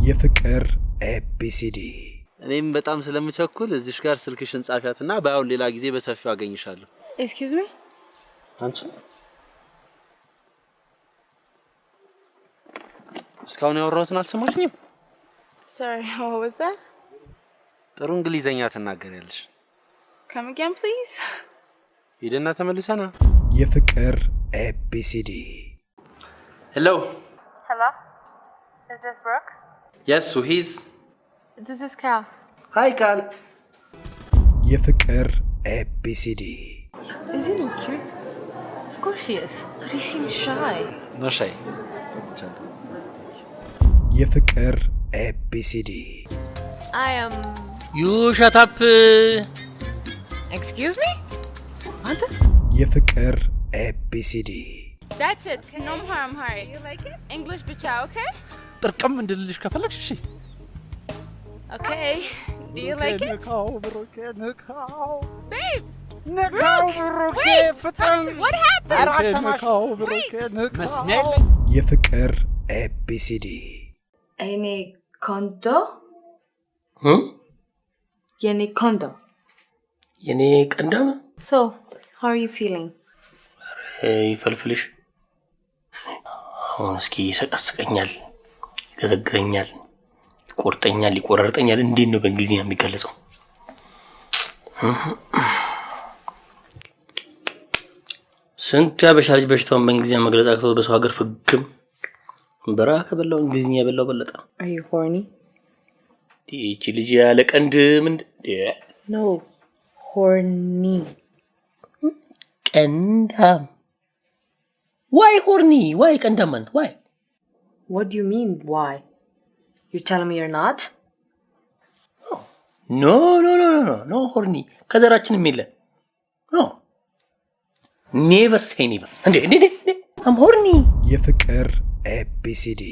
የፍቅር ABCD። እኔም በጣም ስለምቸኩል እዚሽ ጋር ስልክሽን ጻፊያትና ባይሆን ሌላ ጊዜ በሰፊው አገኝሻለሁ። Excuse me? አንቺ እስካሁን ያወራሁትን አልሰማሽኝም? Sorry, what was that? ጥሩ እንግሊዘኛ ትናገሪያለሽ። Come again, please? ሂድና ተመልሰና። የፍቅር ABCD። Hello. Hello? Is this Brooke? Yes, who is? This is Cal. Hi, Cal. የፍቅር ABCD። Isn't he cute? Of course he is. But he seems shy. No shy. የፍቅር ABCD። I am. You shut up. Excuse me? የፍቅር ABCD። That's it. No more Amharic. You like it? English ብቻ, okay? ጥርቅም እንድልልሽ ከፈለግሽ እሺ። Okay. Do you like it? Babe! ንካው ብሩኬ፣ ፍጠን! What happened? ንካው ብሩኬ፣ ንካው! የፍቅር ABCD። የኔ ቆንጆ፣ የኔ ቆንጆ። የኔ ቀንዳም። So, how are you feeling? ይፈልፍልሽ። አሁን እስኪ ይሰቀስቀኛል፣ ይገዘግዘኛል፣ ይቆርጠኛል፣ ይቆራርጠኛል። እንዴት ነው በእንግሊዝኛ የሚገለጸው? ስንት ያበሻ ልጅ በሽታውን በእንግሊዝኛ መግለጽ አቅቶት በሰው ሀገር ፍግም። በረሃ ከበላው እንግሊዝኛ የበላው በለጠ። Are you horny? ይቺ ልጅ ያለ ቀንድ ምንድ No, horny. ቀንዳም። Why horny? Why ቀንዳም ማለት why? What do you mean, why? You're telling me you're not? No, no, no, no, no horny ከዘራችንም የለ። No, never say never። እንዴ እንዴ እንዴ፣ I'm horny. የፍቅር ABCD።